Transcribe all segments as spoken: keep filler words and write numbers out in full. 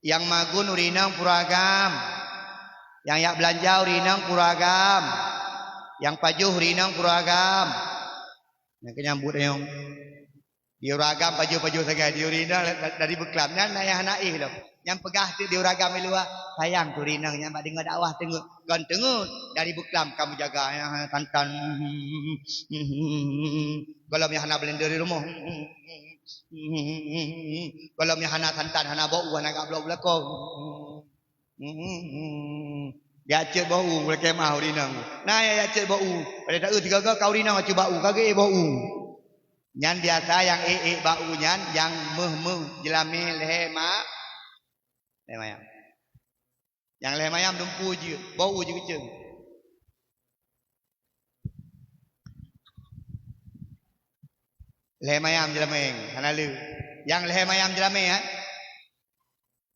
Nyang magun ureueng inong pura agam. Nyang jak beulanja ureueng inong pura agam. Nyang pajoh ureueng inong pura agam. Nyang keu nyang buet ayong. Di ureueng agam pajoh-pajoh sagai, di ureueng inong dari beuklam. Nyan na nyang hana éh lom. Nyang peugah teuk di ureueng agam di luwa, sayang keu ureueng inong nyan bak deungoe dakwah teungeut. Kon teungeut, dari beuklam kamoe jaga, nyang hana santan. Gohlom nyang hana blender di rumoh. Gohlom nyang hana santan, hana bau, hana gak bloe-bloe lakoe. Hmm. Jak cit boh u, lakée meu'ah ureueng inong. Na nyang jak cit boh u. Padahai taeu sigoe-goe ka ureueng inong acu bak u, ka geuéh boh u. Nyan biasa nyang ék-ék bak u nyan nyang méuh-méuh jeulamé lhée ma-, lhée mayam. Nyang lhée mayam dumpeue jeuet, boh u jeuet keuceung. Lhée mayam jeulamé, hana le. Nyang lhée mayam jeulamé, eh?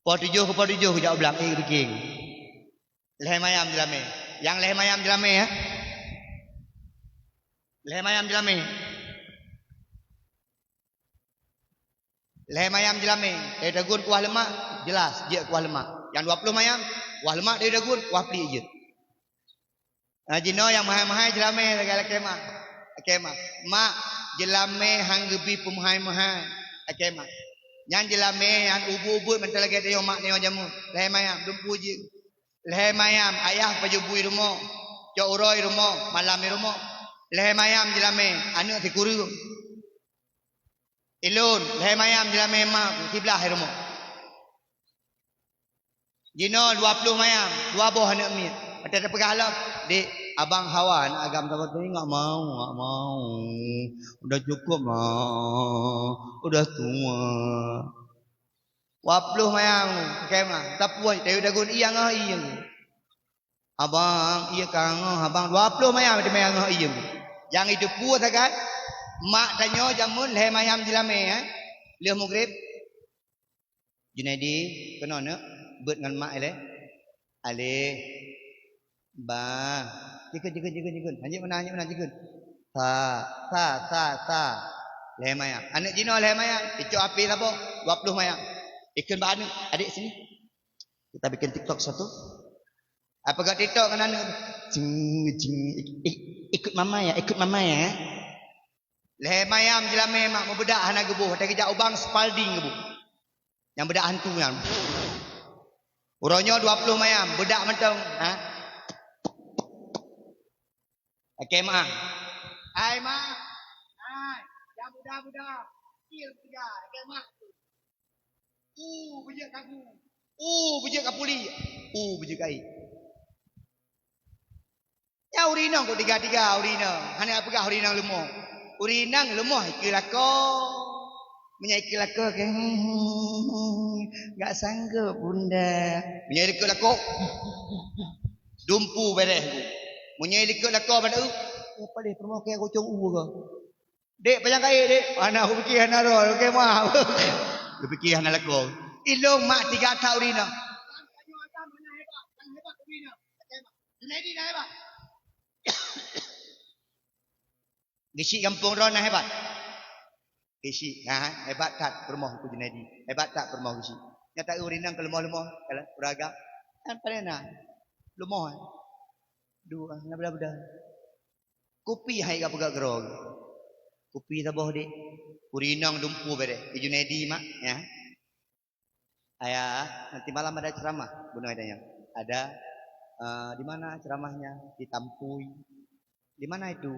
Poh tujoh keu poh tujoh jak u blang, eh, biking. Lhée mayam jeulamé. Nyang lhée mayam jeulamé, eh? Lhée mayam jeulamé. Lhée mayam jeulamé, dari tagun kuah leumak, jeulaih jeuet kuah leumak. Nyang dua ploh mayam, kuah leumak dari tagun, kuah pliek jeuet. Nah, jinoe nyang meuhai-meuhai jeulamé lagée lakée meu'ah. Lakée meu'ah. Mak, jeulamé han geubi peumeuhai-meuhai. Lakée meu'ah. Nyan jeulamé nyan ubeut-ubeut mantong lagée tanyoe mak nyoe jameun. Lhée mayam, dumpeue jeuet. Lhée mayam, ayah pajoh bu i rumoh. Cok uroe i rumoh, malam i rumoh. Lhée mayam jeulamé, aneuëk sikureueng. Ilôn, lhée mayam jeulamé mak siblaih i rumoh. Jinoe dua ploh mayam, dua boh aneuëk miet. Watée tapeugah lom, "Dek, abang hawa aneuëk agam saboh tu, nggak mau, nggak mau. Udah cukup lah, udah tua." Dua ploh mayam, kema, tapuih, tayu dagun iya ngah iya. "Abang, iya ka ngah, abang." Dua ploh mayam, itu mayam ngah iya. Nyang itu peue sagai, mak tanyoe jameun lhée mayam jeulamé, eh. Lheueh mugreb, "Junaidi, keunoe neuk beuet ngon mak ilée." "Aleh." "Ba." "Jikheun, jikheun, jikheun, jikheun. Hanjeuet meunan, hanjeuet meunan, jikheun." "Sa, sa, sa, sa." Lhée mayam. Aneuëk jinoe lhée mayam. Icok api saboh, dua ploh mayam. Ikheun bak aneuëk, "Adik, sini. Kita bikin TikTok satu." Apa gak TikTok ngon aneuëk? "Jing, jing, ik-, ik-, ikut mama ya, ikut mama ya." Lhée mayam jeulamé mak meubeudak hana geuboh, watée geujak u bank Spalding geuboh. Nyang beudak hantu nyan. Uroe nyoe dua ploh mayam, beudak mantong, ha? Lakée meu'ah. "Hai mak, hai, nyang muda-muda, kecil muda, lakée mak." "U beujeuet kagu, u beujeuet kapuli, u beujeuet kai." Nyan ureueng inong kok tiga-tiga ureueng inong, hana peugah ureueng inong leumoh. Ureueng inong leumoh ikeue lakoe. Meunyoe ikeue lakoe ke, "Enggak sanggup, Bunda." Meunyoe ikeue lakoe, dumpeue beureh. Meunyoe ikeue lakoe bak na, "Oh, paleh peurumoh keu gocong u ke." "Dek, panyang kayée, Dek?" "Hana, kupiké hana roh, oke, maaf." Kupiké hana lakoe. Ilôn mak tiga that ureueng inong. Geusyik gampông droe na hebat. Geusyik, ha, hebat that peurumoh Teungku Junaidi. Hebat that peurumoh geusyik. Nyata ureueng inong keu leumoh-leumoh, kalau ureueng agam. Kan paleng na. Leumoh, eh. Dua, na beda-beda. Kupi hai ka peugah keudroe. Kupi saboh, Dek. Ureueng inong dumpeue beureh. Di Junaidi, mak, ya. "Ayah, nanti malam ada ceramah," bunoe tanyoe. "Ada, eh, di mana ceramahnya?" "Di Tampuy." "Di mana itu?"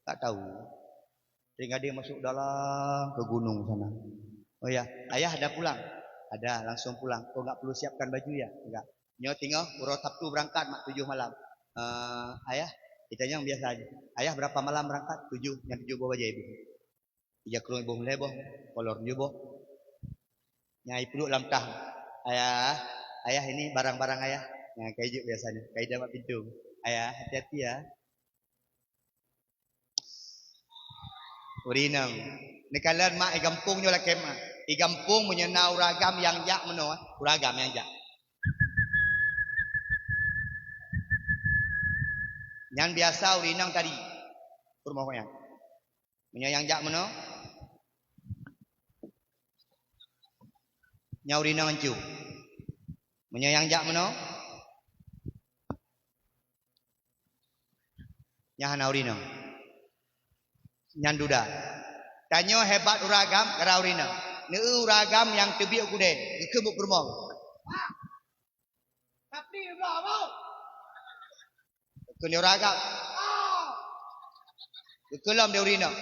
"Tak tahu." Teungoh masuk dalam ke gunung sana. "Oh ya, ayah ada pulang?" "Ada, langsung pulang." "Oh, enggak perlu siapkan baju ya?" "Enggak." Nyoe teungoh uroe Sabtu beurangkat mak tujoh malam. Eh, ayah, itanyong biasa aja. "Ayah berapa malam berangkat?" "Tujoh, nyang tujoh boh bajée iboh." Ija krueng iboh meulhée boh, kolor tujoh boh. Nyang ipeuduek lam tah. "Ayah, ayah ini barang-barang ayah." Nyang kai jeuet biasa nyoe, kai dalam pintu. "Ayah, hati-hati ya." Ureueng inong. Neukalon mak i gampông nyoe lakée meu'ah. I gampông meunyoe na ureueng agam nyang jak meunoe, ureueng agam nyang jak. Nyan biasa ureueng inong tadi. Peurumoh nyan. Meunyoe nyang jak meunoe, nyan ureueng inong ancu. Meunyoe nyang jak meunoe, nyan hana ureueng inong. Nyan duda. Tanyoe hebat ureueng agam, gara ureueng inong. Neu ureueng agam nyang teubiet u keudè, geukheun buet peurumoh. Geukheun lé ureueng agam. Geukheun lom lé ureueng inong.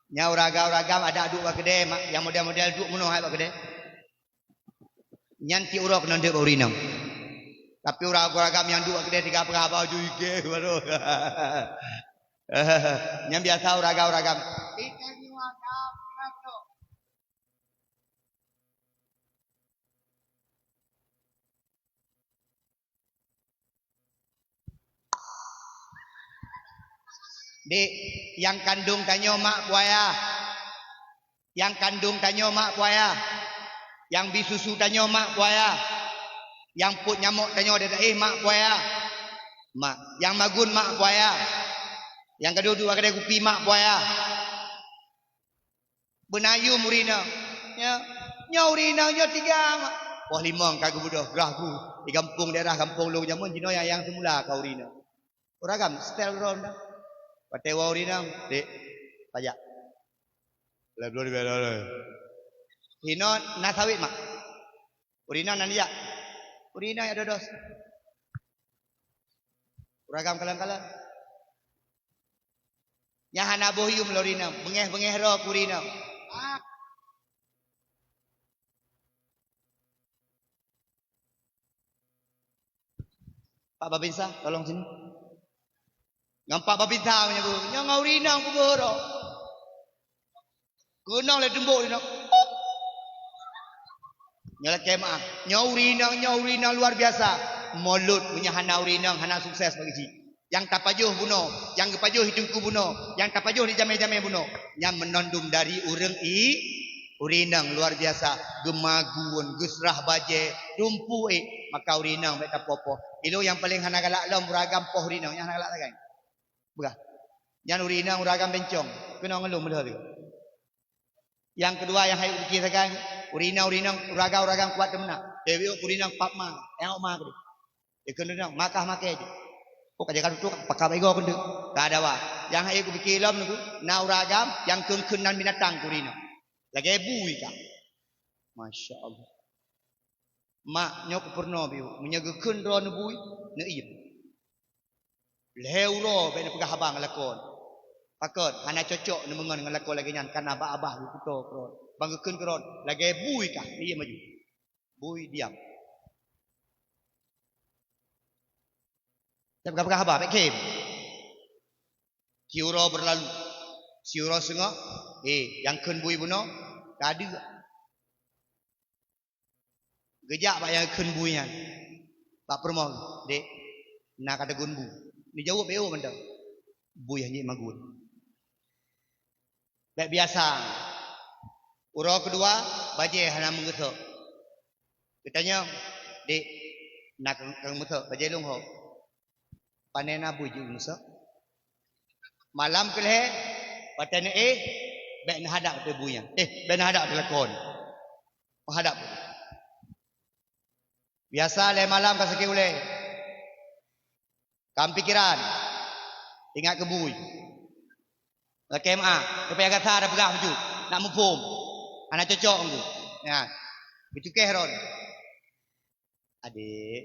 Nyan ureueng agam, ureueng agam adak duek bak keudè, mak, nyang model-model duek meunoe hai bak keudè. Nyan cit uroe keunoe deuek bak ureueng inong. Tapi ureueng agam nyang duek bak keudè teuga peugah haba ju igeh baru. Nyan biasa ureueng agam, ureueng agam. Dek, nyang kandong tanyoe mak peue ayah. Nyang kandong tanyoe mak peue ayah. Nyang bri susu tanyoe mak peue ayah. Nyang pôt nyamok tanyoe di daéh mak peue ayah. Mak, nyang magun mak peue ayah. Nyang ka duek-duek bak keudè kupi mak peue ayah. Beunayum ureueng inong. Ya. Nyoe ureueng inong nyoe teuga mak. Poh limong ka geubeudôh grah gu. Di gampông daerah gampông lôn jameun jinoe nyang, nyang seumula ka ureueng inong. Ureueng agam setel droe dah. Watèe woe ureueng inong, "Dek, pajak." Lah, dua ribu dua puluh. Hinoe na sawét mak. Ureueng inong na neujak. Ureueng inong jak dodos. Ureueng agam kalon-kalon. Nyang hana boh yum lom ureueng inong, beungéh-beungéh droe keu ureueng inong. Pak Babinsa, tolong sini. Ngon Pak Babinsa meunyoe bu, nyoe ngon ureueng inong peubeuet droe. Keunong lé teumbok inong. Nyoe lakèe meu'ah. Nyoe ureueng inong, nyoe ureueng inong luar biasa. Mulod meunyoe hana ureueng inong, hana sukses bagi cit. Nyang tapajoh bunoe, nyang geupajoh di teungku bunoe, nyang tapajoh di jamé-jamé bunoe. Nyan meunan dum dari ureueng i-, ureueng inong luar biasa. Geumagun, geuseurah bajèe, dumpeue ék, maka ureueng inong bèk tapoh-poh. Ilôn nyang paleng hana galak lom ureueng agam poh ureueng inong, nyang hana galak sagai. Peugah. Nyan ureueng inong ureueng agam bencong. Keunong ngon lôn meulheueh teuh. Nyang keudua nyang hayeu kupiké sagai, ureueng inong, ureueng inong, ureueng agam, ureueng agam kuat teumeunak. Teubiet ureueng inong pap ma, tengok ma keudeh. Dikheun ureueng inong, makah makai jih. Oh, ka jaga tutuek, pakab igoe keuneuk. Ka dawa. Nyang hayeu kupiké lom nyoe, na ureueng agam nyang kheun-kheun nan binatang keu ureueng inong. Lagèe bui ka. Masya Allah. Mak, nyoe kupeurunoe piôh, meunyoe geukheun droeneuh bui, neuiem. Lhèe uroe bèk neupeugah haba ngon lakoe. Pakon, hana cocok neumeungon ngon lakoe lagèe nyan, kana bak babah geukutô keudroe. Ban geukheun keudroe, lagèe bui kah, neuiem laju. Bui diam. Teupeugah-peugah haba, bèk khem. Siuroe beurlalu, siuroe seungoh, eh, nyang kheun bui bunoe, ka deuek. Geujak bak nyang kheun bui nyan, bak peurumoh, "Dek, na ka tagun bui." Neujaweueb, "Eo mantong." Bui hana jeuet magun. Bèk biasa. Uroe keudua, bajèe hana meugeusok. Geutanyong, "Dek, na ka, ka meugeusok bajèe lôn ho?" "Panè na bui jeuet meugeusok?" Malam keulhèe, watèe neuéh, bèk neuhadap ateueh bui nyan. Eh, bèk neuhadap ateueh lakoe nyan. Hadap. Biasa lhèe malam ka sakét ulèe. Ka meupikiran. Ingat keu bui. Lakèe meu'ah, keu payah gata tapeugah bacut. Nak muphom. Hana cocok ngon ku. Nyan. Geucukéh droe. Adek.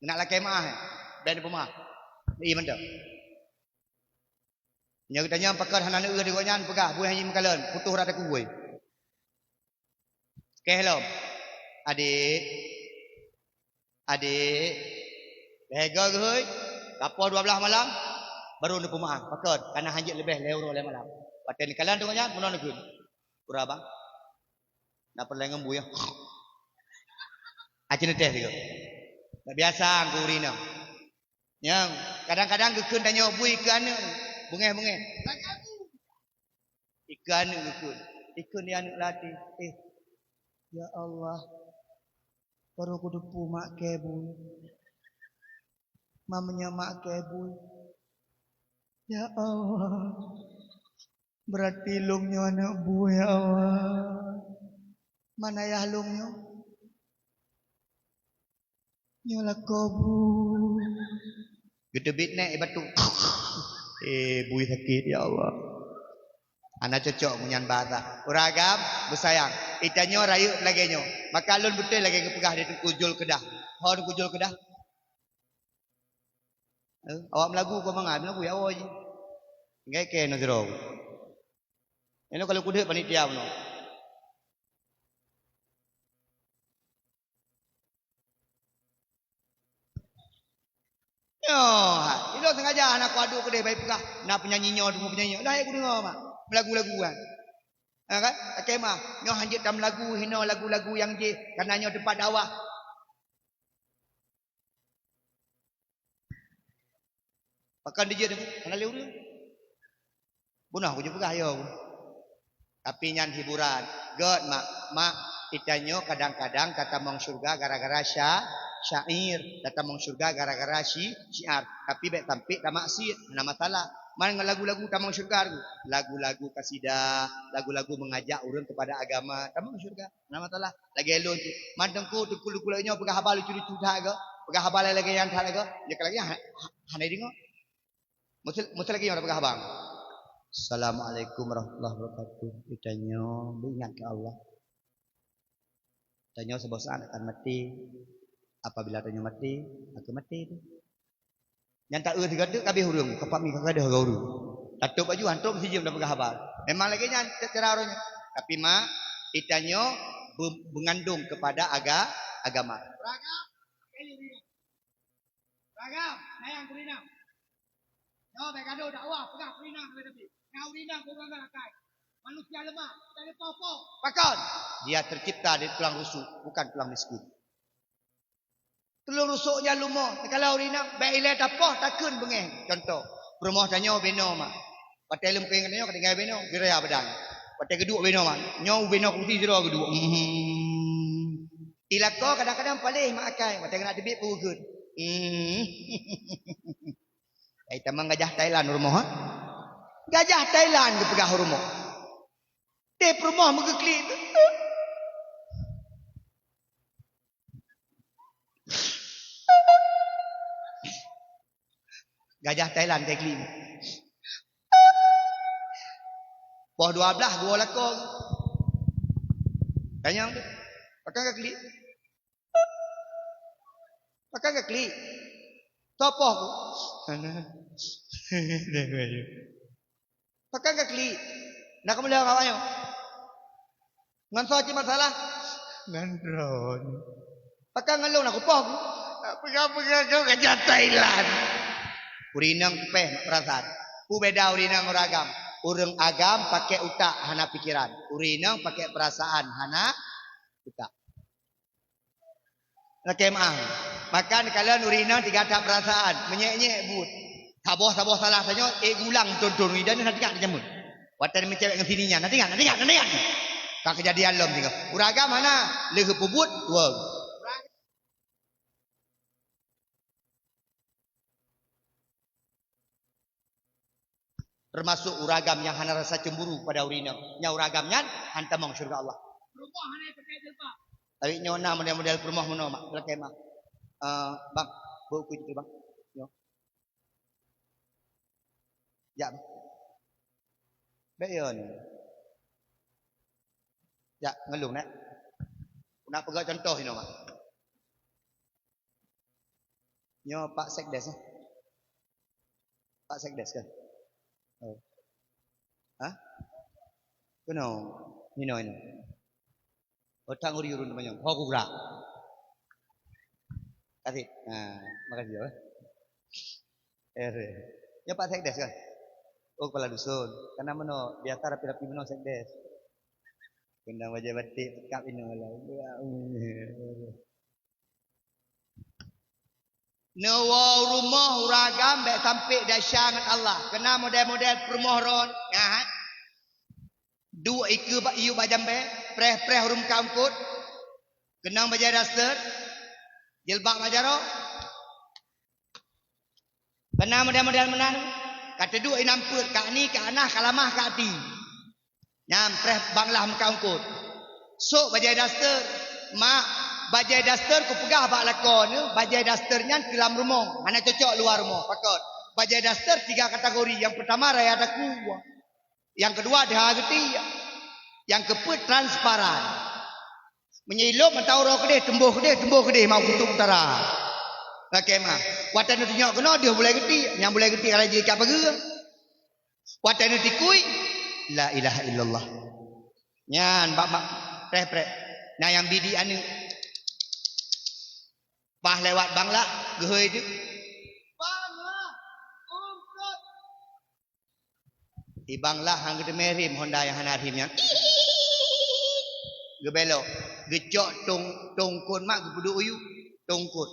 Nak lakèe meu'ah, eh? Bèk neupeumeu'ah. Iya mantong. Nyoe geutanyoe pakon hana neueu di gobnyan, peugah, "Bui hana jimeukalon, putôh rata kuwôi." Keh lom. Adek. Adek. Lhèe goe geuhôi, ka poh dua blaih malam, baru neupeumeu'ah. Pakon, kana hana jeuet leubeh lhèe uroe lhèe malam. Watèe neukalon teungoh nyan, meunan neukheun. Kura bang. Na peureulèe ngon bui, ya. Aci neuteh sigoe. Tak biasa guri nyoe. Nyang kadang-kadang geukheun tanyoe bui keu aneuk, beungèh-beungèh. Ikeu aneuk geukheun. Ikheun di aneuk latih. Eh, ya Allah. Baru kuteupeu mak kèe bui. Mamanya mak kèe bui. Ya Allah. Berarti lôn nyoe aneuk bui, ya Allah. Man ayah lôn nyoe? Nyoe lakoe bu. Geuteubiet nèk batu. Eh, bui sakét, ya Allah. Hana cocok ngon nyan bahasa. Ureueng agam, beusayang. Geutanyoe rayeuk lagèe nyoe. Maka lôn beutôi lagèe geupeugah di Teungku Zulkeudah. Ho Teungku Zulkeudah? Eh, awak meulagu keu mangat, meulagu ya Allah ji. Tinggai kèe nyoe sidroe. Nyoe ka lôn kudeuek panitia bunoe. Nyoe, ha, ilôn sengaja hana kuadu keudeh bak peugah, na penyanyi nyoe, teungoh penyanyi nyoe. Dah, hai kudeungoe mak, meulagu-lagu kan. Ha kan? Akhé mah, nyoe hanjeuet tameulagu hinoe lagu-lagu nyang jih, kareuna nyoe teumpat dakwah. Pakon dijeuet, hana lé ureueng. Bunoe kupeugah yo. Tapi nyan hiburan. Gèt mak, mak, geutanyoe kadang-kadang tatamong syeuruga gara-gara sya-, syair, tatamong syeuruga gara-gara syi-, syiar. Tapi bèk sampé tamaksiet, hana masalah. Man ngon lagu-lagu tamong syeuruga tu. Lagu-lagu kasidah, lagu-lagu mengajak ureueng kepada agama, tamong syeuruga. Hana masalah. Lagèe lôn cit. Man teungku, teungku-teungku lagèe nyoe peugah haba lucu-lucu that keu? Peugah haba lagèe nyan that keu? Nyoe ka lagèe nyan ha-, ha-, hana deungö. Meusti, meusti lagèe nyoe peugah haba. Assalamualaikum warahmatullahi wabarakatuh. Geutanyoe beuingat keu Allah. Tanyoe saboh saat akan maté. Apabila tanyoe maté, akan maté tu. Nyang taeu sigoe teuk ka abéh ureueng, ka pami ka gadôh ureueng. Tatôp baju, hantom sijeuem tapeugah haba. Memang lagèe nyan cara ureueng nyan. Tapi mak, geutanyoe be-, beungandong kepada aga-, agama. Ragam, ragam, sayang kurinang. Nyoe bèk gadoh dakwah, peugah kurinang sabe-sabe. Nyang kurinang bukan akai. Manusia lemah, tak ada apa-apa. Pakon? Dia tercipta dari tulang rusuk, bukan tulang miskin. Tulang rusuk nyan leumoh, takalon ureueng inong, bèk ilèe tapoh, takheun beungèh. Contoh, peurumoh tanyoe binoe mak. Watèe lôn peugah tanyoe ka tinggai binoe, geura badan. Watèe geuduek binoe mak, nyoe u binoe kursi sidroe geuduek. Hmm. Ilakoe kadang-kadang paléh mak akai, watèe keuneuk teubiet peue geukheun. Hmm. Ai tamong gajah Thailand u rumoh, ha? Gajah Thailand geupeugah u rumoh. Teuh peurumoh meugeuklik. Gajah Thailand teuh klik. Poh dua blah geuwoe lakoe. Tanyong tu, pakon ka klik? Pakon ka klik? Soe poh ku? Pakon ka klik? Na kamoe lheueh awak nyoe? Ngon soe cit masalah? Ngon droeneuh. Pakon ngon lôn, na kupoh ku? Peugah-peugah keu gajah Thailand. Ureueng inong kupéh mak peurasaan. Peue beda ureueng inong ngon ureueng agam? Ureueng agam pakai utak, hana pikiran. Ureueng inong pakai peurasaan, hana utak. Lakèe meu'ah. Maka neukalon ureueng inong tiga that peurasaan, meunyèk-nyèk buet. Saboh-saboh salah tanyoe, ék geulang thon-thon, idan na tinggai jameun. Watèe meucewek ngon sini nyan, na tinggai, na tinggai, na tinggai. Ka keujadian lom singoh. Ureueng agam hana, lheueh peubuet, wah. Teumasok ureueng agam nyang hana rasa cemburu kepada ureueng inong. Nyang ureueng agam nyan han tamong syeuruga Allah. Tapi nyoe na model-model peurumoh meunoe mak, lakèe mak. Eh, bang, bôh ukeue situ bang. Nyoe. Jak, bang. Bèk yo ni. Jak, ngon lôn, nèk. Nak peugah contoh inoe mak. Nyoe Pak Sekdes, eh? Pak Sekdes kan? Oh. Hah? Keunoe. Inoe, inoe. Otak nguri ureueng teumanyong. Ho kugerak. Kasih. Nah, makasih ya. Eh, nyoe Pak Sekdes kan? Oh, kepala dusun. Karena meunoe biasa rapi-rapi meunoe Sekdes. Keunan bajèe batik, peukat inoe lah. Neuwoe u rumoh ureueng agam bèk sampé desya ngon Allah. Keunan model-model peurumoh droen, nyan. Duek ikeue bak, iyup bak jambèe, preh-preh ureueng meukat eungkôt. Keunong bajèe daster, jilbab mak jaroe. Keunan model-model meunan, ka teuduek inan peuet, ka ni, ka anah, ka lamah, ka até. Nyan preh banglah meukat eungkôt. Sôk bajèe daster. Mak, bajèe daster kupeugah bak lakoe neuh, bajèe daster nyan keu lam rumoh, hana cocok luwa rumoh. Pakon? Bajèe daster tiga kategori. Nyang peurtama raya takue. Nyang keudua deuha geuti. Nyang keupeuet transparan. Meunyoe ilop mata uroe keudeh, teumbôh keudeh, teumbôh keudeh, mak, u Kutub Utara. Lakèe meu'ah. Watèe neutunyok keunoe, deuh bulèe geuti. Nyang bulèe geuti ka laju ikat pageue. Watèe neutikui, la ilaha illallah. Nyan bak mak preh-preh. Na nyang bidik aneuk. Paih lewat Banglah, geuhôi teuk. Banglah, ungkot. Di Banglah han geuteumé rem Honda nyang hana rem nyan. Geubelok, geucok tông, tông ungkot mak geupeuduek u yup. Tông ungkot.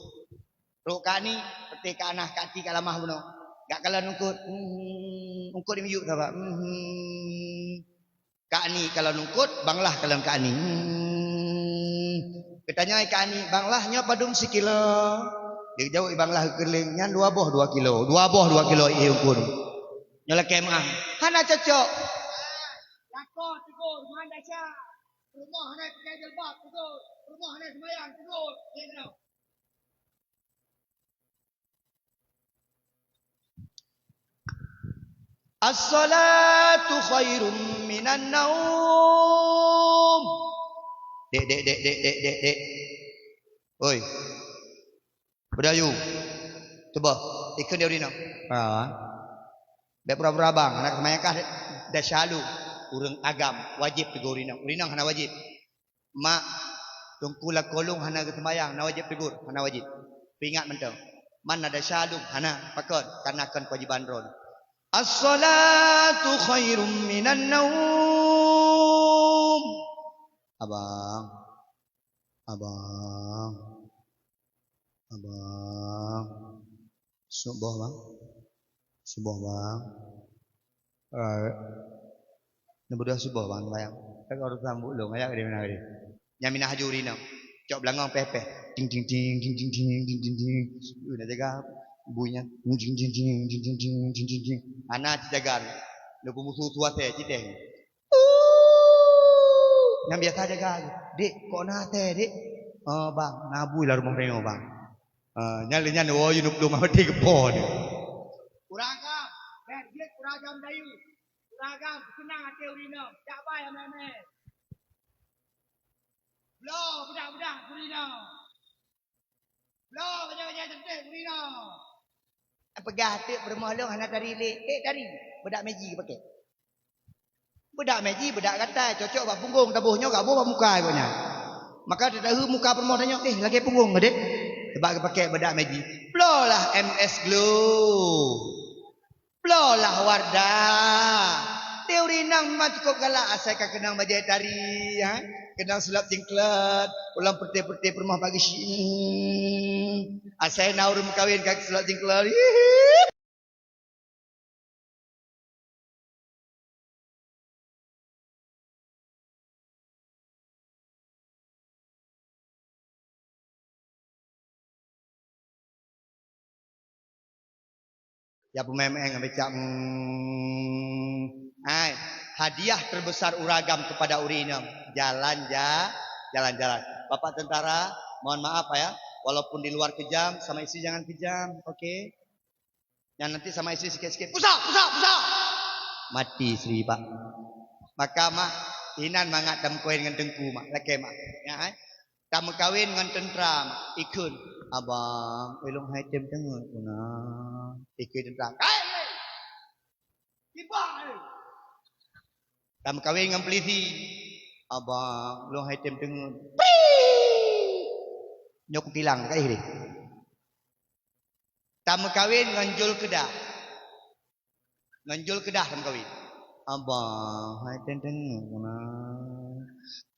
Rôk kani, peuté ka anah, ka ti, ka lamah bunoe. Gak kalon ungkot. Hmm, ungkot di miyup saban. Hmm. Kani kalon ungkot, Banglah kalon kani. Hmm. Geutanyoe kani, "Banglah, nyoe padum sikilo?" Geujaweueb Banglah geukeureuleng, "Nyan dua boh dua kilo." Dua boh dua kilo ié ungkot. Nyoe lakèe meu'ah. Hana cocok. Lakoe tegur, mandasya. Rumoh hana pakai jilbab, tegur. Rumoh hana seumayang, tegur. As-salatu khairum minan naum. Dek, dek, dek, dek, dek, dek, dek. Oi. Beudayu. Tuboh. Ikheun di ureueng inong. Ha. Bèk pura-pura bang, hana seumayang kah, dek? Dasya lôn. Ureueng agam wajéb tegur ureueng inong. Ureueng inong hana wajéb. Mak, teungku lakoe lôn hana geuseumayang, na wajéb tegur? Hana wajéb. Peuingat mantong. Man na dasya lôn? Hana. Pakon? Karena kon keuwajéban droeneuh. As-salatu khairum minan naum. Abang. Abang. Abang. Suboh, bang. Suboh, bang. Eh, neubeudôh suboh, bang, seumayang. Ka urosan buet lôn, ayak geude meunan geude. Nyan minah haju ureueng inong. Cok beulangong pèh-pèh. Ting, ting, ting. Uh, na jaga bui nyan. Ting, ting, ting. Hana teujaga. Lôn peumusu-su asèe, citeng. Nyang biasa jaga, "Dek, kok na asèe, Dek?" "Oh, bang, na bui lam rumoh tanyoe, bang." Ah, nyan lé nyan, oh, yue neuplueng mati keupo nyoe. Ureueng agam, bèk jeuet ureueng agam dayus. Ureueng agam peuseunang até ureueng inong, jak bai amé-amé. Bloe beudak-beudak ureueng inong. Bloe bajèe-bajèe cantik ureueng inong. Peugah teuk peurumoh lôn hana tari lé. Eh, tari. Beudak meji geupakè. Beudak meji, beudak gatai, cocok bak punggong, taboh nyoe, gaboh bak muka gobnyan. Maka teudahu muka peurumoh tanyoe, "Eh, lagèe punggong, Dek." Sabab geupakè beudak meji. Bloe lah M S Glow. Bloe lah Wardah. Di ureueng inong memang cukup galak asai ka keunong bajèe tari, ha? Keunong seulop jingklot, ulôn peureute-peureute peurumoh bak geusyik. Hmm. Asai na ureueng meukawen ka seulop jingklot. Hihi. Ya, peumaén-maén ngon becak, mm. Hai, hadiah terbesar ureueng agam kepada ureueng inong. Jalan ja-, jalan-jalan. Bapak tentara, mohon maaf ya, walaupun di luar kejam, sama istri jangan kejam, oke? Nyan nanti sama istri sikit-sikit, "Pusat, pusat, pusat!" Mati istri, Pak. Maka, Mak, inan mangat tameukawen ngon teungku, Mak. Lakèe, Mak. Ya, eh? Tameukawen ngon teuntra, Mak. Ikheun, "Abang, ulôn hai tem teungeut, Bang." Ikheun teuntra, "Hai, hai! Kiban, hai!" Tameukawen ngon peulisi, "Abang, ulôn hai tem teungeut." Nyoe kutilang, ka ih deh. Tameukawen ngon Jol Keudah. Ngon Jol Keudah tameukawen. Abang, hai tem teungeut na.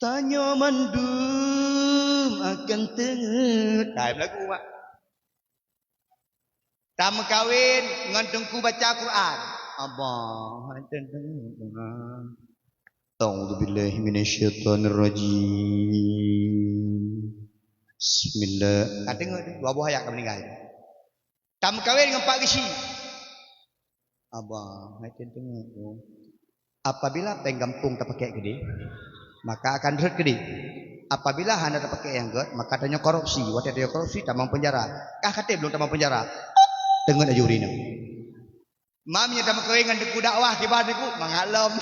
Tanyoe mandum akan teungeut. Hai, meulagu, Mak. Tameukawen ngon teungku baca Quran. Abang, hai tem teungeut na. A'udzubillahi minasyaitonirrajim. Bismillah. Ka teungeut, dua boh ayat ka meuninggai. Tameukawen ngon Pak Geuchik. Abang, hai tem teungeut, oh. Apabila péng gampông tapakèk keudeh, Maka akan rhot keudeh. Apabila hana tapakèk nyang gèt, maka tanyoe korupsi. Watèe tanyoe korupsi, tamong peunjara. Kah ka trép lôn tamong peunjara? Teungeut laju ureueng inong. Mam, nyoe tameukawen ngon teungku dakwah, kiban teungku, mangat lom.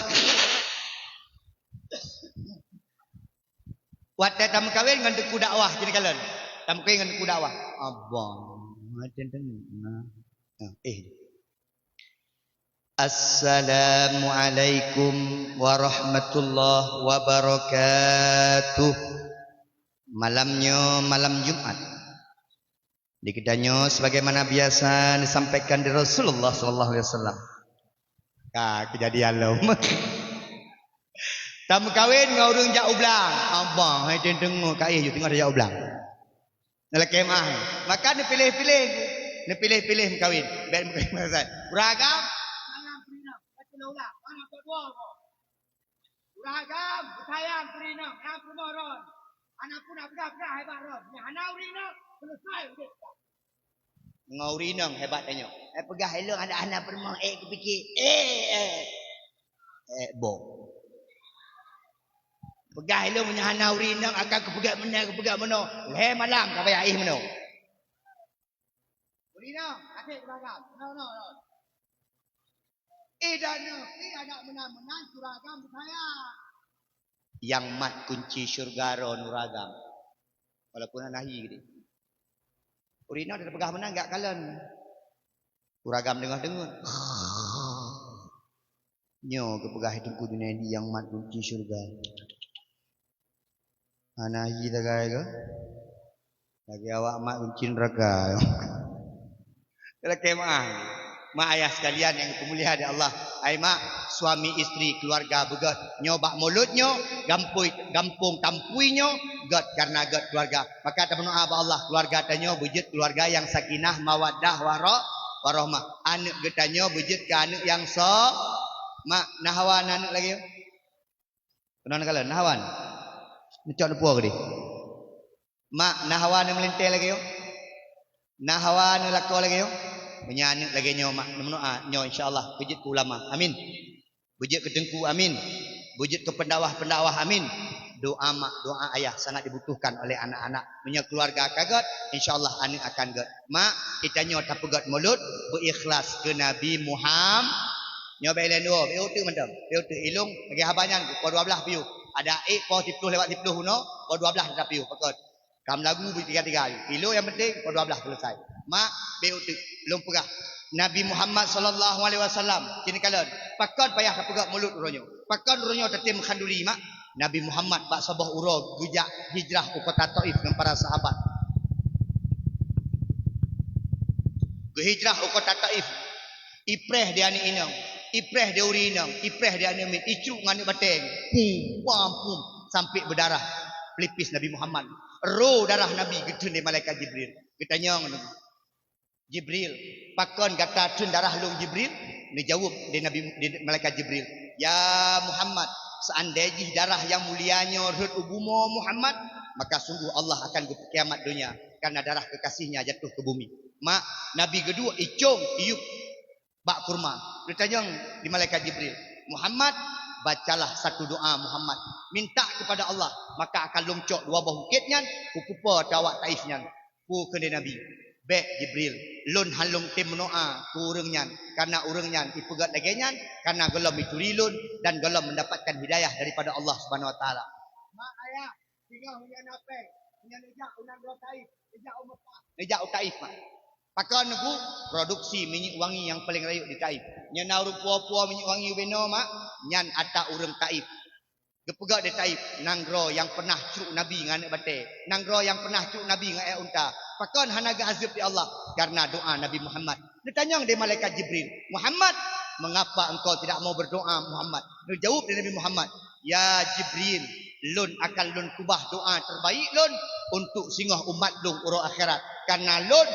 Watèe tameukawen ngon teungku dakwah, keuneuk kalon. Tameukawen ngon teungku dakwah. Abang, macam teungeut. Nah. Nah, eh. Assalamualaikum warahmatullahi wabarakatuh. Malam nyoe malam Jumat. Di geutanyoe, sebagaimana biasa disampaikan di Rasulullah sallallahu alaihi wasallam. Ka kejadian lom. Tameukawen ngon ureueng jak u blang. Abang, hai teungeut, ka éh ju teungoh jak u blang. Nalakèe meu'ah. Maka neupiléh-piléh. Neupiléh-piléh meukawen. Bèk meukawen masak. Ureueng agam. Ureueng agam, beusayang keu ureueng inong, nyang peurumoh droen. Hana pun na peugah-peugah hebat droen. Nyang hana ureueng inong, selesai udép. Ngon ureueng inong hebat tanyoe. Eh, peugah ilong ada hana peurumoh, eh, kupiké. Eh, eh. Eh, boh. Peugah ilong meunyo hana ureueng inong akan kupeugah meunan, kupeugah meunoe. Lhèe malam ka payah éh meunoe. Ureueng inong, até keulaga. No, no, no. Eh, dan, eh, adak meunan-meunan, keulaga beusayang. Nyang mat kunci syeuruga droen ureueng agam. Walaupun hana hi geude. Ureueng inong tapeugah meunan, gak kalon. Ureueng agam deungoh-deungoh. Nyoe geupeugah Teungku Junaidi nyang mat kunci syeuruga. Hana hi sagai keuh? Lagèe awak mat kunci neuraka. Lakèe meu'ah. Mak ayah sekalian nyang dipeumulia lé Allah. Hai mak, suami istri, keluarga beugöt. Nyoe bak mulod nyoe, gampui, gampông tampui nyoe, göt karena göt keluarga. Maka tameudoa bak Allah, keluarga tanyoe beujeuet keluarga nyang sakinah, mawaddah, wara-, warahmah. Aneuk geutanyoe beujeuet keu aneuk nyang so-, mak, na hawa na aneuk lagèe nyoe? Keunoe neukalon, na hawa? Neucok neupuwoe keudeh. Mak, na hawa neumeulintèe lagèe nyoe? Na hawa neulakoe lagèe nyoe? Meunyo aneuk lagèe nyoe, mak, neumeudoa nyoe, insya Allah beujeuet keu ulama. Amin. Beujeuet keu teungku, amin. Beujeuet keu peundakwah-peundakwah, amin. Doa mak, doa ayah sangat dibutuhkan oleh anak-anak. Meunyo keuluwarga ka göt, insya Allah aneuk akan göt. Mak, geutanyoe tapeugöt mulod beu ikhlas keu Nabi Muham-, nyoe bèk ilèe dua, bèk uteuk mantong. Bèk uteuk, ilong lagèe haba nyan, poh dua blaih piôh. Adak ék poh siplôh lewat siplôh unoe, poh dua blaih teutab piôh, pakon. Ka meulagu beu tiga-tiga. Ilong nyang penting, poh dua blaih selesai. Mak, bèk uteuk, lôn peugah. Nabi Muhammad sallallahu alaihi wasallam, keuneuk kalon, pakon payah tapeugöt mulod uroe nyoe? Pakon uroe nyoe tatem khanduri, mak? Nabi Muhammad bak saboh uroe geujak hijrah u kota Taif ngon para sahabat. Geuhijrah u kota Taif, ipreh di aneuk inong, ipreh di ureueng inong, ipreh di aneuk miet, icruk ngon aneuk batèe, pum, pam, pum, sampoe beudarah pelipis Nabi Muhammad. Roh darah Nabi geutheun lé malaikat Jibril. Geutanyong, Jibril, "Pakon gata theun darah lôn, Jibril?" Neujaweueb lé Nabi, lé malaikat Jibril, "Ya Muhammad, seandai jih darah nyang mulia nyoe rhot u bumoe Muhammad, maka sungguh Allah akan geupeukiamat donya, karena darah kekasihnya jatuh ke bumi." Mak, Nabi geuduek icong iyup bak kurma. Neutanyong di malaikat Jibril, "Muhammad, bacalah satu doa Muhammad. Minta kepada Allah, maka akan lôn cok dua boh bukét nyan, kukupa teuh awak Taif nyan." Peue kheun lé Nabi, "Bèk Jibril, lôn han lôn tem meudoa keu ureueng nyan, karena ureueng nyan ipeugöt lagèe nyan karena gohlom ituri lôn dan gohlom mendapatkan hidayah daripada Allah Subhanahu Wa Taala." Mak ayah, singoh nyan apèe, nyan neujak u nanggroe Taif, neujak u Mekah. Neujak u Taif, mak. Pakon Teungku? Produksi minyeuk wangi nyang paleng rayeuk di Taif. Nyan na ureueng puwoe-puwoe minyeuk wangi ubé noe, mak, nyan atra ureueng Taif. Geupeugöt di Taif, nanggroe nyang peunah crok Nabi ngon aneuk batèe, nanggroe nyang peunah crok Nabi ngon aneuk unta. Pakon hana geuazeub lé Allah? Karena doa Nabi Muhammad. Neutanyong di malaikat Jibril, "Muhammad, mengapa engkau tidak mau berdoa, Muhammad?" Neujaweueb lé Nabi Muhammad, "Ya Jibril, lôn akan lôn keubah doa terbaik lôn untuk singoh umat lôn uroe akhirat. Karena lôn,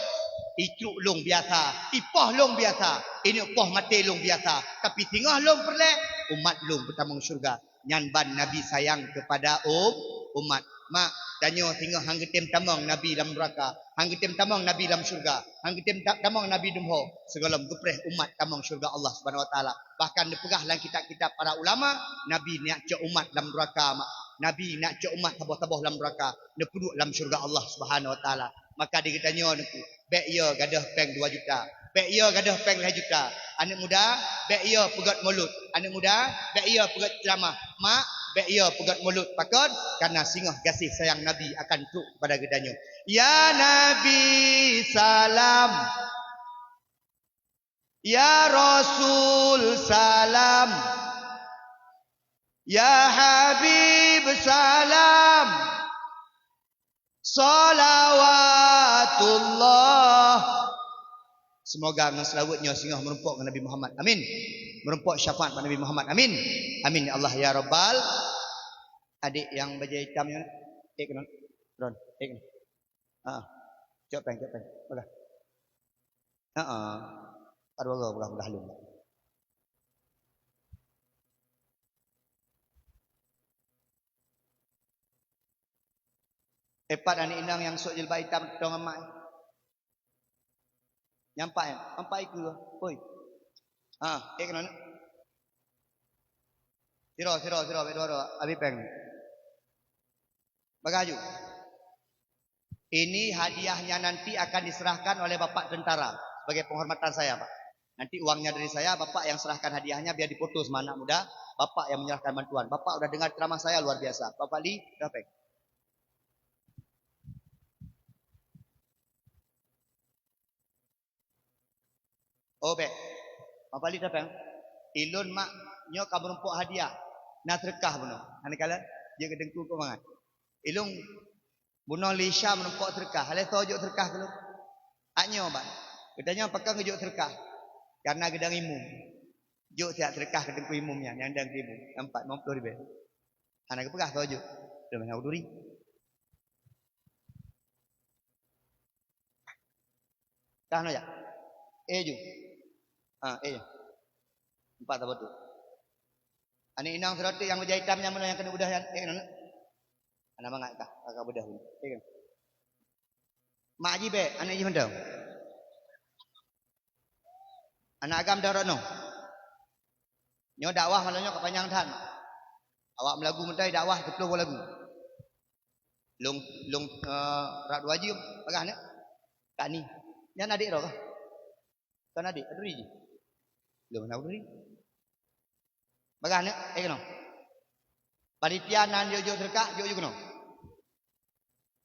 icrok lôn biasa, ipoh lôn biasa, ineuk poh maté lôn biasa, tapi singoh lôn peureulèe, umat lôn beutamong syeuruga." Nyan ban Nabi sayang kepada um-, umat. Mak, tanyoe singoh han geutem tamong Nabi lam nuraka, han geutem tamong Nabi lam syeuruga, han geutem ta-, tamong Nabi dum ho, sigohlom geupreh umat tamong syeuruga Allah Subhanahu Wa Taala. Bahkan neupeugah lam kitab-kitab para ulama, Nabi neujak cok umat lam nuraka, mak. Nabi nak cok umat saboh-saboh lam neuraka, neupeuduek lam syeuruga Allah Subhanahu Wa Taala. Maka di geutanyoe Teungku, bèk yo gadôh péng dua juta, bèk yo gadôh péng lhèe juta. Aneuk muda, bèk yo peugöt mulod. Aneuk muda, bèk yo peugöt ceuramah. Mak, bèk yo peugöt mulod. Pakon? Karena singoh gaséh sayang Nabi akan trok kepada geutanyoe. Ya Nabi salam, ya Rasul salam, ya Habib salam, salawatullah. Semoga ngon seulaweuet nyoe singoh meurumpok ngon Nabi Muhammad. Amin. Meurumpok syafaat bak Nabi Muhammad. Amin. Amin ya Allah ya Rabbal. Adék nyang bajèe itam nyan, ék keunoe. Ron, ék keunoe. Ha. Cok péng, cok péng. Peugah. Ha. Aduh, peugah, peugah lôn. Épat aneuk inong nyang sôk jilbab itam tong emak. Nyang pat nyan, empat ikeu. Oi. Ha, ék keunoe. Siro, siro, siro, bèk dua, dua. Abi péng. Bagah ju. Ini hadiahnya nanti akan diserahkan oleh Bapak Tentara sebagai penghormatan saya, Pak. Nanti uangnya dari saya, Bapak yang serahkan hadiahnya biar difoto sama anak muda, Bapak yang menyerahkan bantuan. Bapak udah dengar ceramah saya luar biasa. Bapak Li, dah péng. Oh, bèk. Mak Pali tapéng. Ilôn mak nyoe ka meurumpok hadiah. Na seudeukah bunoe. Hana kalon? Jeuet keu Teungku keu mangat. Ilôn bunoe Lisha meurumpok seudeukah. Hana soe jok seudeukah keu lôn? Ak nyoe, Bang. Geutanyoe pakon geujok seudeukah? Karena geudong imum. Jok siat seudeukah keu Teungku Imum nyan, nyang dong keu imum. Nampak lima puluh ribèe. Hana geupeugah soe jok. Lôn hana peuduli. Kah noe jak? Eh ju. Ha, eh ju. Empat saboh tu. Aneuk inong sidroe teuk nyang bajèe itam nyang meunoe nyang keuneuk beudôh nyan, eh, nyan. Hana mangat kah, ka beudôh. Eh, kan? Mak jih bèk, aneuk jih mantong. Aneuk agam dah rot nyoe. Nyoe dakwah malam nyoe ka panyang that. Awak meulagu meutai dakwah siplôh boh lagu. Lôn, lôn, eh, rab dua jeuem, bagah nyoe. Kak Ni. Nyan adék droe kah? Kon adék, aduri jih. Lôn hana aduri. Bagah nyoe, eh, keunoe. Panitia nan jok-jok seudeukah, jok-jok keunoe.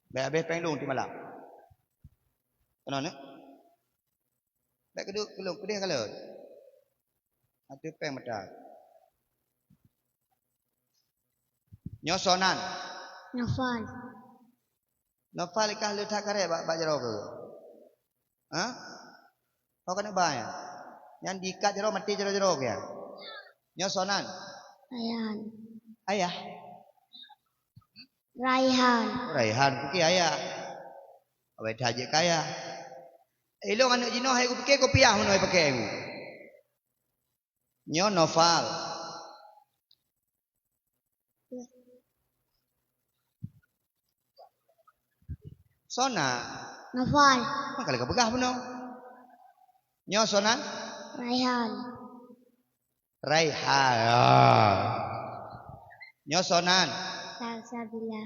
Bèk habéh péng lôn tiep malam. Keunoe nyoe. Bèk keuduek keu lôn, keudeh ka lôn. Ateueh péng mata. Nyoe soe nan? Nofal. Nofal kah le that karét bak, bak jaroe keuh? Ha? Ho keuneuk ba nyan? Nyan diikat jaroe maté jaroe-jaroe keuh nyan. Nyoe soe nan? Raihan. Ayah? Raihan. Raihan, pike ayah? Awai that jeuet keu ayah. Ilôn aneuk jinoe hai kupike kopiah meunoe pake ilôn. Nyoe Nofal. Soe nan? Nofal. Maka lagèe peugah bunoe. Nyoe soe nan? Raihan. Raihan. Ah. Nyoe soe nan? Salsabila.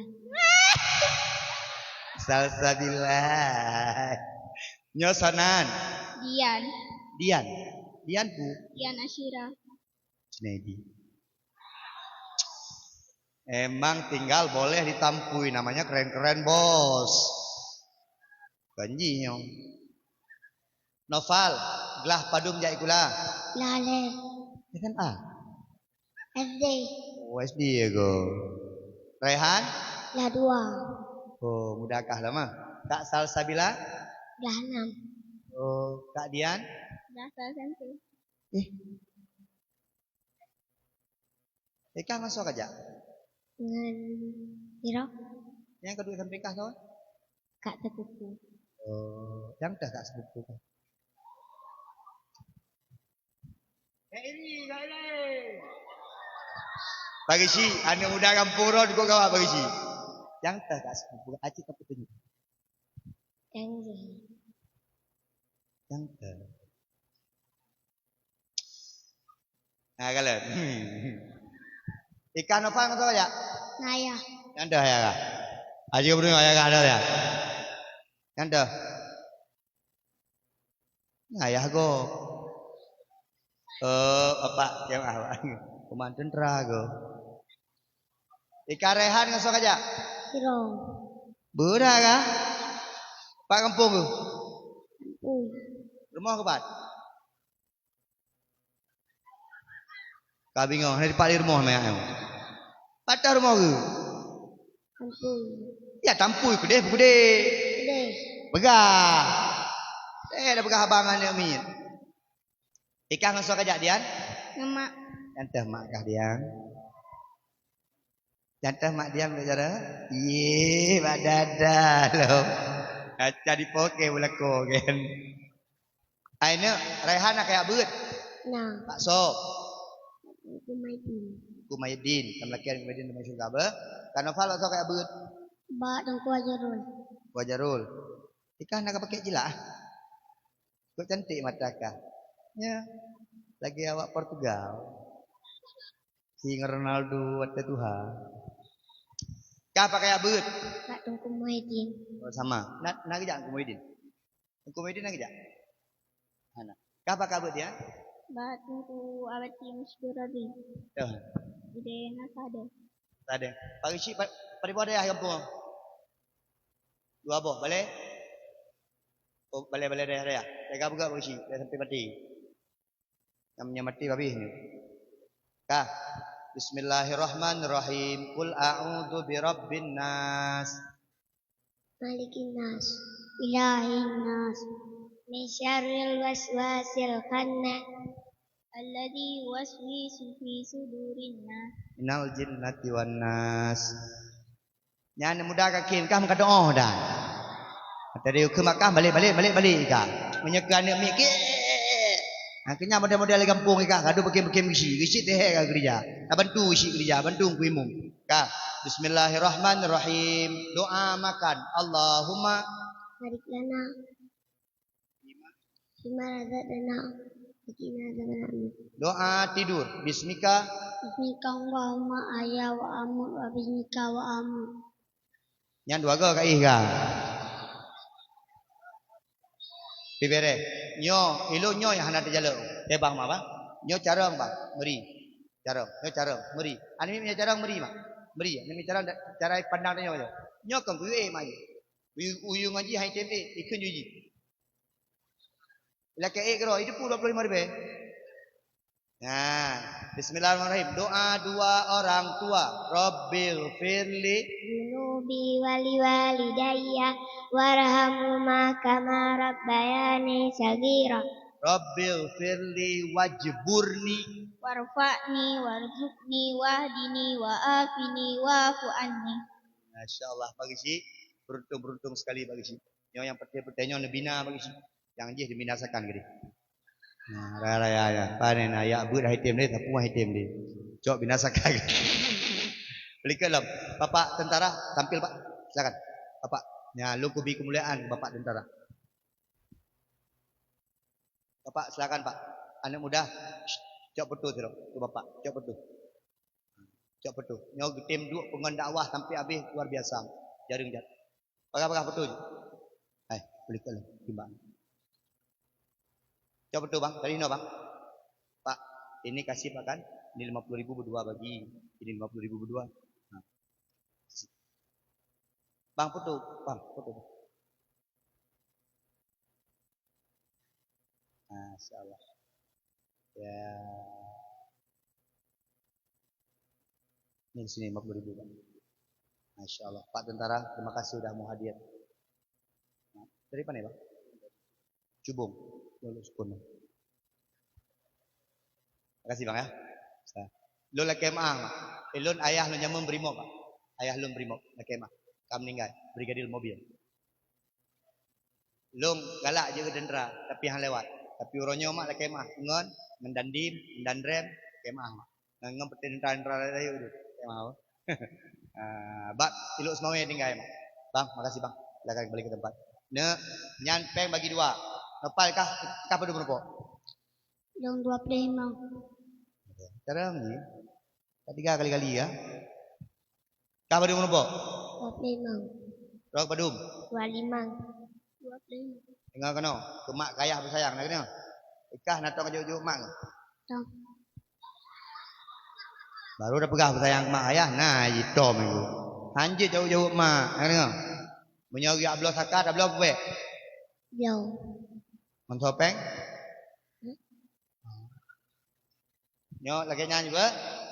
Salsabila. Nyoe soe nan? Dian. Dian. Dian pu? Dian Asyira. Junaidi. Emang tinggal boleh ditampui, namanya keren-keren, Bos. Kon jih nyoe. Nofal, glah padum jak sikula? Glah lhèe. S M A? S D. Oh, S D ya, go. Raihan? Glah dua. Oh, muda kah lama. Kak Salsabila? Glah enam. Oh, Kak Dian? Glah satu S M P. Eh. Ikah ngon soe kajak? Ngon Iro. Nyang keudua sampai kah soe? Kak sepupu. Oh, nyang teuh kak sepupu kah? Kak Iri, Kak Iri. Pagi si, aneuk muda gampông droe dukuk gawat pagi si. Nyang teuh kak sepupu, acit apa tunjuk? Janji. Nyang teuh. Nah, kalon. Ikah Nofal ngon soe kajak? Ayah. Nyan deuh ayah kah? Haji Gubernur ayah kah ada ya? Nyan deuh. Ayah go. Oh, bapak jamaah, Pak. Kuman tentara go. Ika Rehan ngon soe kajak? Sirong. Beuda kah? Pak kampung keuh? Kampung. Rumoh keuh pat? Ka bingong, hana dipat di rumoh mè ayah. Patah rumoh keuh? Kampung. Ya tampui keudeh, keudeh. Keudeh. Peugah. Eh, dah peugah abang aneuk miet. Ikah ngon soe kajak, Dian? Ngon mak. Nyan teuh mak kah, Dian? Nyan teuh mak Dian bak jaroe? Yeh, bak dada lom. Kaca dipoke beulako kan. Ai neuk, Raihan na kajak beuet? Na. Bak soe? Kumaidin. Kumaidin. Tam lakèe Kumaidin dalam syeuruga beuh. Kak Nofal bak soe kajak beuet? Bak Teungku Ajarul. Teungku Ajarul. Ikah na ka pakèk jilak ah? Kok cantik mata kah? Ya. Lagi awak Portugal. Si Ronaldo watèe tuha. Kah pakèk beuet? Bak Teungku Muhyiddin. Oh, sama. Na, na geujak Teungku Muhyiddin? Teungku Muhyiddin na geujak? Hana. Kah pakèk beuet, Dian? Bak Teungku Abati Musyukur Rabi. Tuh. Ide na sadeh. Sadeh. Pak Geuchik, pa-, padum boh dayah gampông? Dua boh, balèe? Oh, balèe-balèe dayah-dayah. Jaga beugöt Pak Geuchik, jangan sampai mati. Nyang, nyang mati babeh nyoe. Kah. Bismillahirrahmanirrahim. Qul a'udzu birabbin nas. Malikin nas. Ilahin nas. Min syarril waswasil khannas. Alladzi yuwaswisu fi sudurin nas. Minal jinnati wan nas. Nyan muda ka khem, kah meukadoe dah. Tadi keu Makkah balik, balik, balik, balik ka. Meunyoe keu aneuk miet, keh. Ha, keu nyan model-model gampông ka, gadoh beukem-beukem geuchik, geuchik teuhèk ka keureuja. Ka bantu geuchik keureuja, bantu Teungku Imum. Ka. Bismillahirrahmanirrahim. Doa makan. Allahumma barik lana fima razaqtana wa qina adzabannar. Doa tidur. Bismika. Bismika Allahumma ahya wa amut wa bismika wa amut. Nyan dua go ka ih ka. Pi bereh. Nyoe, ilôn nyoe nyang hana teujalok. Teuh bang ma bang. Nyoe carông bang, meuri. Carông, nyoe carông, meuri. Aneuk miet nyoe carông meuri mak. Meuri, aneuk miet carông da-, cara pandang tanyoe nyoe. Nyoe kon kuyue mak. Uyu-, uyueng ngaji hai tem ék, ikheun ju jih. Lakèe ék keudroe, itu pun dua puluh lima ribèe. Nah, bismillahirrahmanirrahim. Doa dua orang tua. Rabbil firli. Dzunubi wa liwalidayya warhamhuma kama rabbayani shaghira. Rabbil firli wajburni. Warfa'ni warzuqni wahdini wa'afini wa'fu anni. Masya Allah, Pak Geuchik. Beruntung-beruntung sekali, Pak Geuchik. Nyoe nyang peureté-peureté nyoe neubina Pak Geuchik. Nyang jih dibinasakan keudeh. Nah, raya-raya nyan. Pane na yak beuet hai tem deh, sapeue hai tem deh. Cok binasakan. Beulikot lom. Bapak tentara, tampil, Pak. Silakan. Bapak. Nyan, lôn kubi keumuliaan Bapak tentara. Bapak, silakan, Pak. Aneuk muda, cok foto sidroe. Tu Bapak, cok foto. Cok foto. Nyoe geutem duek peungon dakwah sampai habéh, luar biasa. Jareueng jat. Peugah-peugah foto jih. Hai, boleh tolong timbang. Cok foto, Bang. Dari sinoe, Bang. Pak, ini kasih makan. Ini lima puluh ribu berdua bagi. Ini lima puluh ribu berdua. Nah. Bang, foto. Bang, foto. Masya Allah. Ya. Ini di sini lima puluh ribu, Pak. Masya Allah. Pak Tentara, terima kasih sudah mau hadir. Dari mana, Bang? Cubung. Lulus pun. Makasih, Bang, ya. Lôn lakèe meu'ah, Mak. Eh, lôn ayah lôn jameun Brimob, Pak. Ayah lôn Brimob, lakèe meu'ah. Ka meuninggai, Brigadir Mobil. Lôn galak jeuet keu tentara, tapi han lewat. Tapi uroe nyoe mak lakèe meu'ah ngon, ngon Dandim, ngon Danrem, lakèe meu'ah mak. Ngon, ngon tentara-tentara rayeuk tu, lakèe meu'ah. Ah, bak Tilok Seumawé tinggai mak. Bang, makasih bang. Silakan kembali ke tempat. Neuk, nyan péng bagi dua. Nopal kah, kah padum rupok? Lôn dua puluh lima. Sekarang ni, tak tiga kali-kali ya. Kah padum rumpok? Dua puluh lima. Rok padum? Dua puluh lima. Dua puluh lima. Dengar keunoe, keu mak keu ayah beusayang, na keunoe? Ikah na tong jok-jok mak keu? Tong. Baru dah peugah beusayang mak ayah, na jitom itu. Hanjeuet jaweueb-jaweueb mak, na keunoe? Meunyoe geujak bloe saka, tabloe peubèk? Bloe. Mantong péng? Hmm? Nyoe lagèe nyan juga.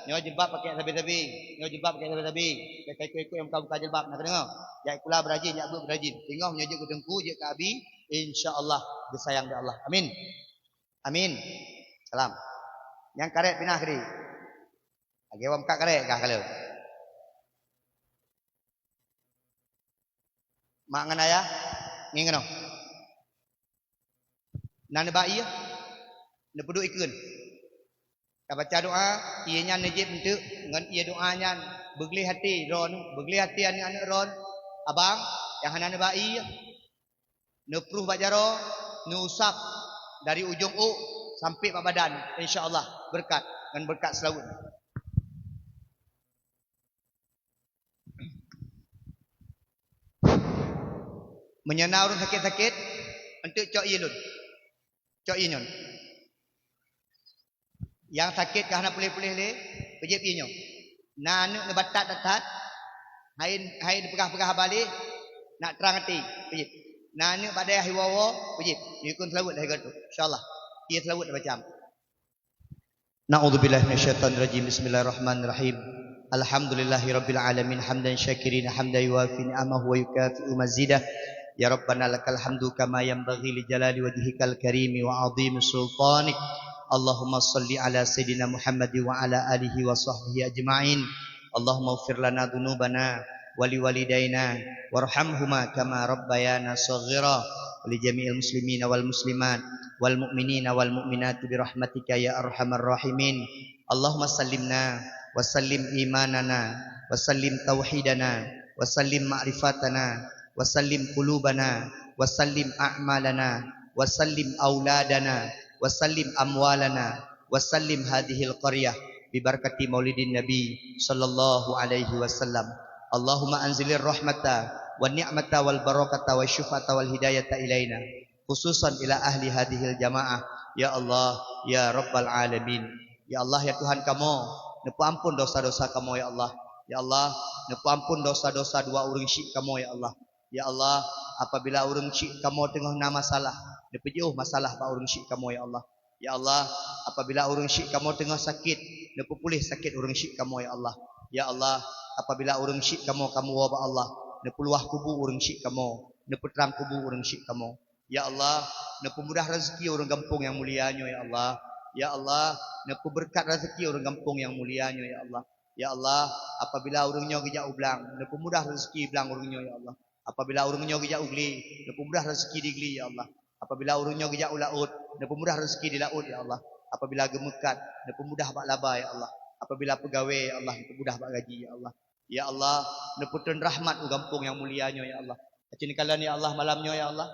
Nyoe jilbab pakai sabe-sabe. Nyoe jilbab pakai sabe-sabe. Pakai ikut-ikut nyang buka-buka jilbab, na keudeungoe? Jak sikula beurajin, jak beuet beurajin. Teungoh nyoe jeuet keu teungku, jeuet keu abi, insya Allah geusayang di Allah. Amin. Amin. Salam. Nyang karét pinah keudéh. Lagèe awak meukat karét kah ka lheueh. Mak ngon ayah, ngieng keunoe. Na neuba ié, neupeuduek ikheun. Tabaca doa, ié nyan neujieb eunteuk, ngon ié doa nyan beugleh até droeneuh, beugleh até aneuk-aneuk droeneuh. Abang, nyang hana neuba ié, neupruh bak jaroe, neuusab dari ujong ôk sampai bak badan, insya Allah beureukat ngon beureukat seulaweuet. Meunyoe na ureueng sakét-sakét, eunteuk cok ié lôn. Cok ié nyoe. Nyang sakét ka hana puléh-puléh lé, peujieb ié nyoe. Na aneuk neuba that-that, hai, hai neupeugah-peugah haba lé, nak trang até, peujieb. Na aneuk bak dayah iwoe-woe, peujieb. Nyoe kheun seulaweuet lagèe gob tu. Insya Allah. Ié seulaweuet macam. Na'udzubillahi minasyaitonirrajim. Bismillahirrahmanirrahim. Alhamdulillahirabbil alamin, hamdan syakirin, hamdan yuwafi ni'amahu wa yukafi'u mazidah. Ya Rabbana lakal hamdu kama yanbaghi li jalali wajhikal karimi wa 'azimi sultanik. Allahumma shalli ala sayyidina Muhammad wa ala alihi wa sahbihi ajma'in. Allahumma ighfir lana dzunubana wa liwalidaina warhamhuma kama rabbayana shaghira, wa li jami'il muslimina wal muslimat, wal mu'minina wal mu'minati bi rahmatika ya arhamar rahimin. Allahumma sallimna wa sallim imanana wa sallim tauhidana wa sallim ma'rifatana wa sallim qulubana wa sallim a'malana wa sallim auladana wa sallim amwalana wa sallim hadhil qaryah bi barakati maulidin nabi sallallahu alaihi wasallam. Allahumma anzilir rahmata wan ni'mata wal barakata wasy syufa'ata wal hidayata ilaina, khususan ila ahli hadhil jamaah, ya Allah, ya Rabbal alamin. Ya Allah, ya Tuhan kamoe, neupeuampon dosa-dosa kamoe, ya Allah. Ya Allah, neupeuampon dosa-dosa dua ureueng syik kamoe, ya Allah. Ya Allah, apabila ureueng syik kamoe teungoh na masalah, neupeujiôh masalah bak ureueng syik kamoe, ya Allah. Ya Allah, apabila ureueng syik kamoe teungoh sakét, neupeupuléh sakét ureueng syik kamoe, ya Allah. Ya Allah, apabila ureueng syik kamoe kamoe woe bak Allah, neupeuluwah kubu ureueng syik kamoe, neupeutrang kubu ureueng syik kamoe. Ya Allah, neupeumudah rezeki ureueng gampông nyang mulia nyoe, ya Allah. Ya Allah, neupeubeureukat rezeki ureueng gampông nyang mulia nyoe, ya Allah. Ya Allah, apabila ureueng nyoe geujak u blang, neupeumudah rezeki blang ureueng nyoe, ya Allah. Apabila ureueng nyoe geujak u glé, neupeumudah rezeki di glé, ya Allah. Apabila ureueng nyoe geujak u laôt, neupeumudah rezeki di laôt, ya Allah. Apabila geumeukat, neupeumudah bak laba, ya Allah. Apabila peugawée, ya Allah, neupeumudah bak gaji, ya Allah. Ya Allah, neupeutrön rahmat u gampông nyang mulia nyoe, ya Allah. Aci neukalon, ya Allah, malam nyoe, ya Allah.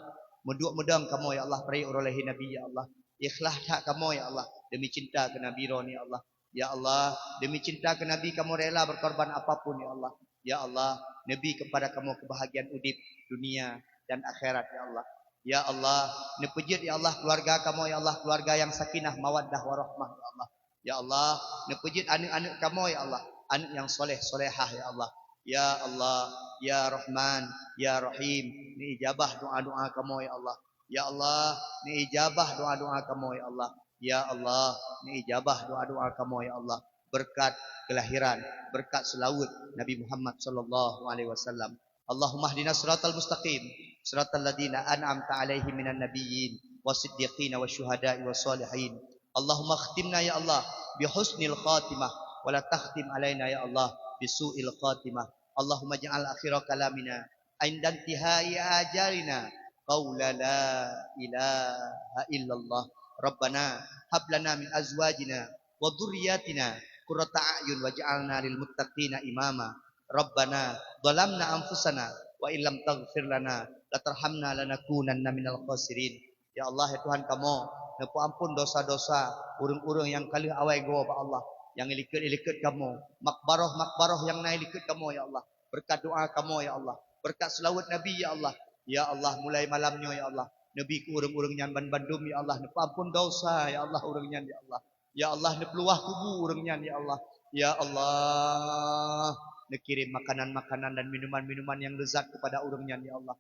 Meuduek meudong kamoe, ya Allah, peurayek uroe lahé Nabi, ya Allah. Ikhlaih that kamoe, ya Allah, demi cinta keu Nabi droeneuh, ya Allah. Ya Allah, demi cinta keu Nabi kamoe rela berkorban apapun, ya Allah. Ya Allah, neubi keupada kamoe keubahagiaan udeb dunia dan akhirat, ya Allah. Ya Allah, neupeujeuet, ya Allah, keuluwarga kamoe, ya Allah, keuluwarga nyang sakinah, mawaddah, warahmah, ya Allah. Ya Allah, neupeujeuet aneuk-aneuk kamoe, ya Allah, aneuk nyang soleh, solehah, ya Allah. Ya Allah, ya Rahman, ya Rahim, neuijabah doa-doa kamoe, ya Allah. Ya Allah, neuijabah doa-doa kamoe, ya Allah. Ya Allah, neuijabah doa-doa kamoe, ya Allah. Beureukat keulahiran, beureukat seulaweuet Nabi Muhammad sallallahu alaihi wasallam. Allahumma hdina siratal mustaqim, siratal ladzina an'amta alaihim minan nabiyyin wasiddiqina wasyuhada'i wassalihin. Allahumma khtimna ya Allah bi husnil khatimah, wa la takhtim alaina ya Allah bi su'il khatimah. Allahumma ja'al akhira kalamina 'inda intihai ajalina qaula la ilaha illallah. Rabbana hab lana min azwajina wa dzurriyyatina qurrata a'yun waj'alna lil muttaqina imama. Rabbana zalamna anfusana wa illam taghfir lana wa tarhamna lanakunanna minal khasirin. Ya Allah, ya Tuhan kamoe, neupeuampon dosa-dosa ureuëng-ureuëng nyang ka lheueh awai goe bak Allah, nyang ilikot-ilikot kamoe, makbaroh-makbaroh nyang na ilikot kamoe, ya Allah. Beureukat doa kamoe, ya Allah. Beureukat seulaweuet Nabi, ya Allah. Ya Allah, mulai malam nyoe, ya Allah, neubi keu ureuëng-ureuëng nyan banmandum, ya Allah, neupeuampon desya, ya Allah, ureuëng nyan, ya Allah. Ya Allah, neupeuluwah kubu ureuëng nyan, ya Allah. Ya Allah, neukirém makanan-makanan dan minuman-minuman nyang leuzat keupada ureuëng nyan, ya Allah.